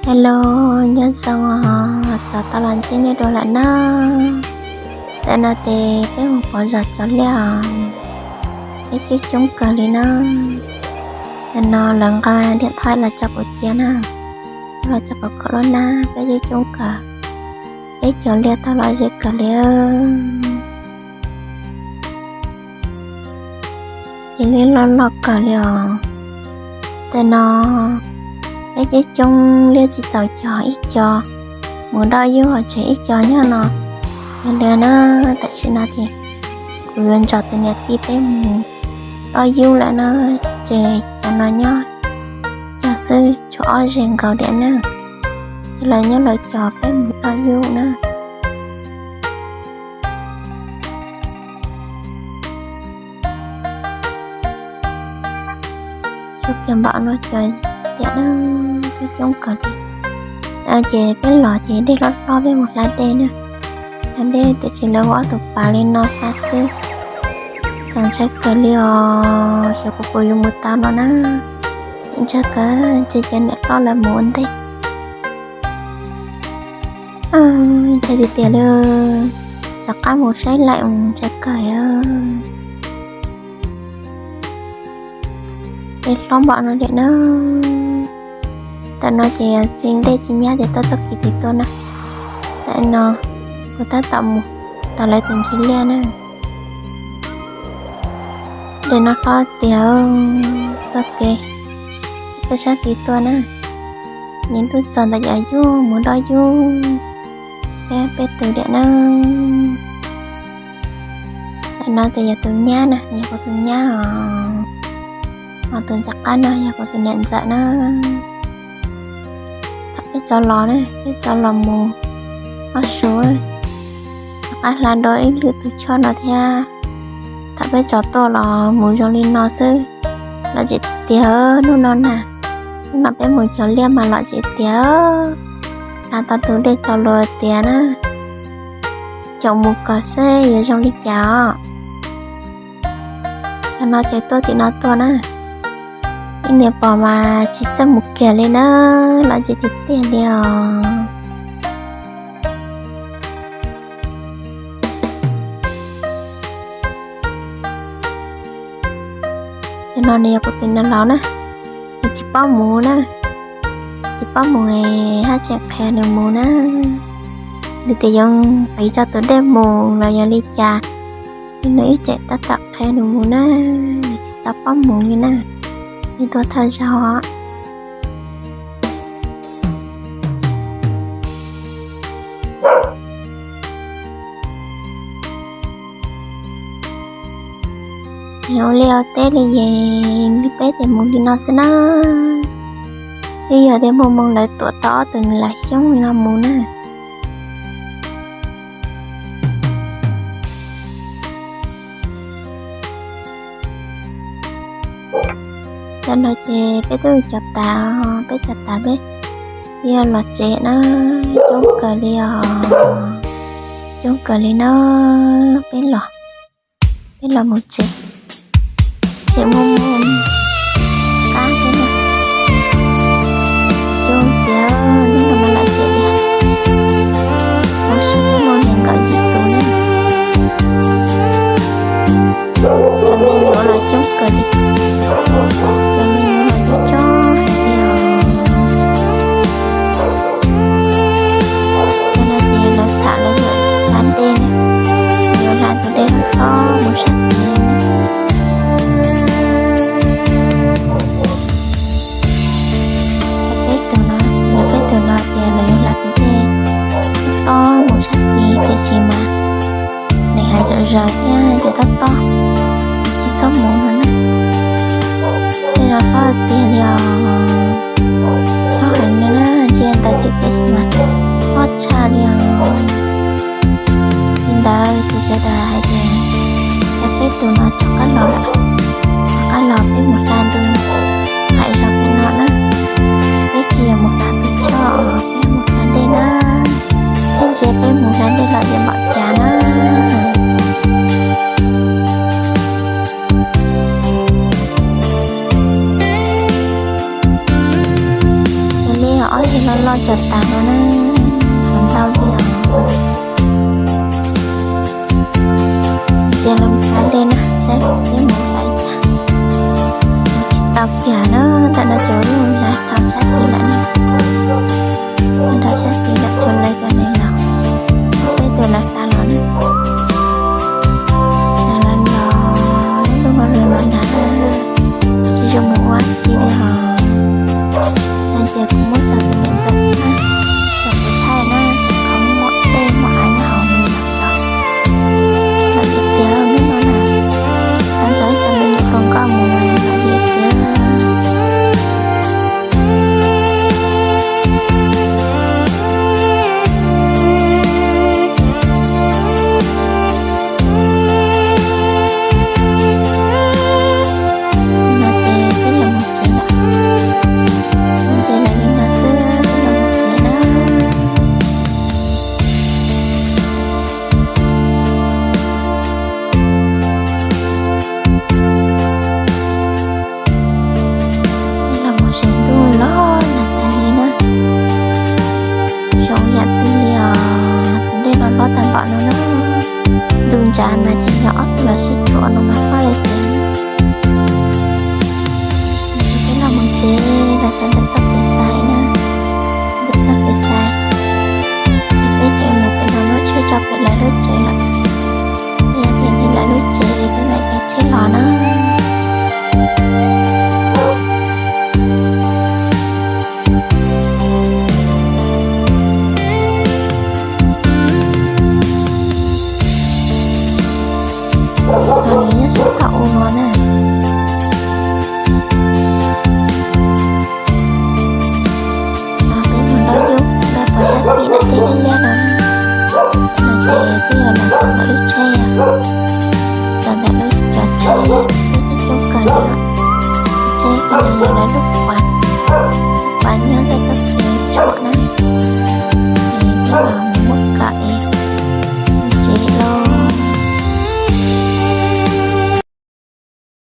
Hello, nyob zoo os, tos tau los ntsib nej dua lawm na. Tam no ces peb mus pov zog cov liaj os, peb coob coob kawg li na. Tam no lawv nqa diam thoj los tso kuv cia na, los tso kuv khaum lub hnab, peb coob coob kawg. Peb cov liaj tau los ze kawg li. Ces liaj loj loj kawg li os. Tam no peb coob coob liaj tsis txaus cog ib co, mus doj yub ho tseg ib co nyob no. Yog li na, tam sim no ces kuv yuav nrog tus niam tij peb mus doj yub lawm na, ces cov no nyob cog xwb, tshuav ob zeg nkaus tiam na. Ces lawv nyob lawv cog peb mus doj yub na. Tsuas kiag npaum no cov tiam na, coob coob kawg li. Ces peb los ces dej hlob hlob peb mus hla dej na. Hla dej tiam sis lawv ua ob tug pas li no hla xwb. Txaus ntshai kawg li os, xyov kuv puas yuav mus tau no na. Ntshai kawg, ntshe cov niam hlob lawv mus ua ntej. Ntshai tiag tiag li, rov qab mus saib laim mus ntshai kawg. Dej hlob npaum no li na. Tam no ces txij dej tsis nyab ces tuaj txoj kev tim tuaj na. Tam no kuv tab tom mus tom lawv tus ntsis liaj na. Dej no hlob tiag, txoj kev tuaj sab tid tuaj na. Nim ntuj txog ntawm yam yub mus doj yub, peb peb tus diam na. Tam no ces yog tus nyab na, yog kuv tus nyab os. Ho tus tom qab no yog kuv tus niam ntxawm na. Thaum peb tso los na, peb tso los mus ob su, tom qab hla dua ib lwm tus choj no thiab. Thaum peb tso tuaj los mus zoo li no xwb, lom zem tiag hnub no na. Hnub no peb mus cog liaj mas lom zem tiag. Hla tau tus dej txaus luag tiag na. Caum mus kawg seb yuav zoo li cas os. Tam no ces tuaj tim no tuaj na. Ib niag pog mas tsis txawj mus kiag li na, lom zem tiag tiag li os. Tam no nws yog kuv tus niam laus na, nws tsis paub mus na, tsis paub mus, haj tseem qhia nws mus na. Nws tias yuav qiv tso tus dej mus los yog li cas, nws ib txhis tab tom qhia nws mus na, nws tsis tau paub mus li na, nws tuaj thawj zaug. Ua liaj ua teb li es peb tias mus li no xwb na. Twb yog tias muaj moo lawv tuam tau ob tug nws lam xyoob li no mus na. Tam no ces peb twb cov tas, peb cov tas peb yuav los tsev na, coob kawg li os, coob kawg li na, peb los, peb los mus tsev, tseem muaj moo qab thiab na, coob tiag, hnub no mas lom zem tiag, hauv sab muaj nees nkaum yim tus na. Cov me nyuam los coob kawg li, cov me nyuam los coob kawg li os. Cov no ces lawv tham lawv yuav hla dej na, yuav hla tus dej hlob mus sab tid. Peb tus no, peb tus no ces lawv yuav hla tus dej hlob mus sab tid tiam sis mas nws hais zom zaws thiab ces tob tob, tsis txhob mus no na. Tej no hlob tiag li os, hlob heev li na, ntsia ntawd xwb tiam sis mas hlob tshaj li os. Li ntawd ces sawv daws hais tias cov peb tus no rov qab los lawm, rov qab los peb mus hla ntu, hais zog peb no na, peb tsis yog mus hla tus choj, peb mus hla dej na, peb ntsia peb mus hla dej los yuav npaum cas na. Tus liaj ob Loj loj cov tas no na, ntau li os. Ntsia los saib dej na, saib dej mus saib cas. Tsis tau kiag na, tam no cov lub ntawd dhau sab tid lawm na. Dhau sab tid lawm, tsuas lawv cov neeg laus, peb tus lawv tas los na. Lawv los, lub no lawv los nag, tsis zoo mus ua tsi li hos. Hais tias kuv muab cov tus me ntxhais na, cov kuv thaij na, qhov muaj dej muaj av nyob hauv mus los. Lawv tias tias lub no na, qhov ntxov ib cov me nyuam hluas nkauj mus los yog lawv tias tias no ces peb los mus tsev lawm. Ntsia lawv li no xwb, peb los mus tsev na. Peb los mus tsev, ntuj los nag tas li na. Zoo yam twg li os, tus dej no hlob tag npaum no na. Ntu ntsa mas tseem yog ob tug los sib tshuam no mas hlob li tiag. Peb los mus tsev, los txog ntawm txoj kev xais na, ntawm txoj kev xais. Peb ces mus pem no lub tsheb tso pem lawv lub tsev lawm. Yog tias pem lawv lub tsev peb mam caij tsheb los na. Nyob sab thaum ub no na. Peb mus nrau yub nrau pov sab tim lawm tej liab liab no. No ces peb yuav los txog ntawm lub tsheb, txog ntawm lub cov tsheb, lub tsheb coob kawg li. Tsheb no yog lawv lub pas, pas nyob ntawm txoj kev tshuam na.